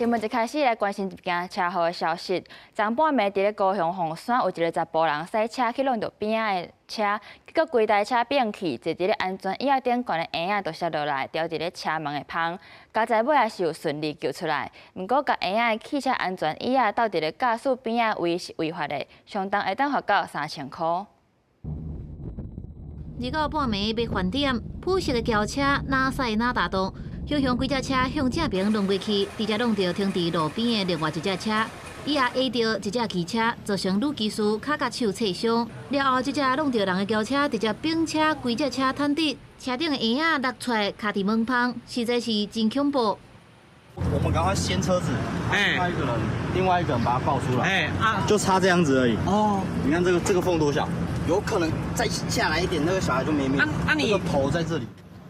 新聞一開始來關心一件車禍的消息。昨半暝佇咧高雄鳳山有一个查埔人駛車去挵著邊仔的車，結果規台車變去，坐佇咧安全椅仔頂懸的嬰仔就摔落來，牢佇咧車門的縫。佳哉尾仔是有順利救出來，毋過共嬰仔的汽車安全椅仔鬥佇咧駕駛邊仔位是違法的，相當會當罰到3000箍。29半暝欲翻點，普式的轎車哪駛哪踏動，雄雄規隻車向正爿挵過去，直接挵著停佇路邊的另外一隻車，伊也壓著一隻機車，造成女騎士跤佮手挫傷。了後，這隻挵著人的轎車直接反車，規隻車癱佇車頂的嬰仔落出來，卡佇門縫，實在是真恐怖。我們趕快掀車子，另外一個人，另外一個人把他抱出來，哎啊，就差這樣子而已。哦，你看這個縫多小，有可能再下來一點，那個小孩就沒命。啊啊你這個頭在這裡。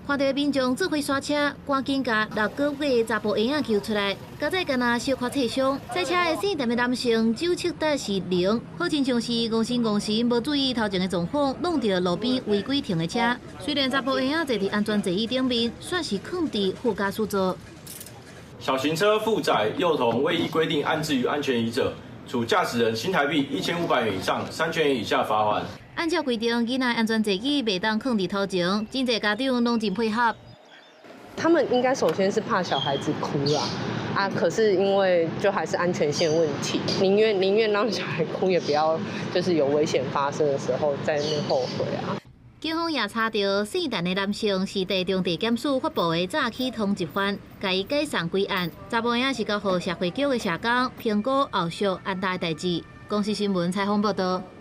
看著民眾做伙剎車，趕緊共6個月的查埔嬰仔救出來。佳哉干焦小可挫傷，駛車的姓陳的男性酒測值是零，好親像是戇神戇神無注意頭前的狀況，挵著路邊違規停的車。雖然查埔嬰仔坐佇安全座椅頂面，煞是囥佇副駕駛座。小型車負載幼童未依規定安置於安全椅者，處駕駛人新台幣1500元以上3000元以下罰鍰。按照規定，囡仔安全座椅袂當囥佇頭前，真濟家長攏真配合。他們應該首先是怕小孩子哭啦，啊，可是因為就還是安全性問題，寧願讓小孩哭，也不要就是有危險發生的時候在那邊後悔啊。警方也查著姓陳的男性是地中地檢署發布的早起通緝犯，共伊解送歸案。查某嬰仔是交予社會局的社工評估後續安搭的代誌。公視新聞採訪報道。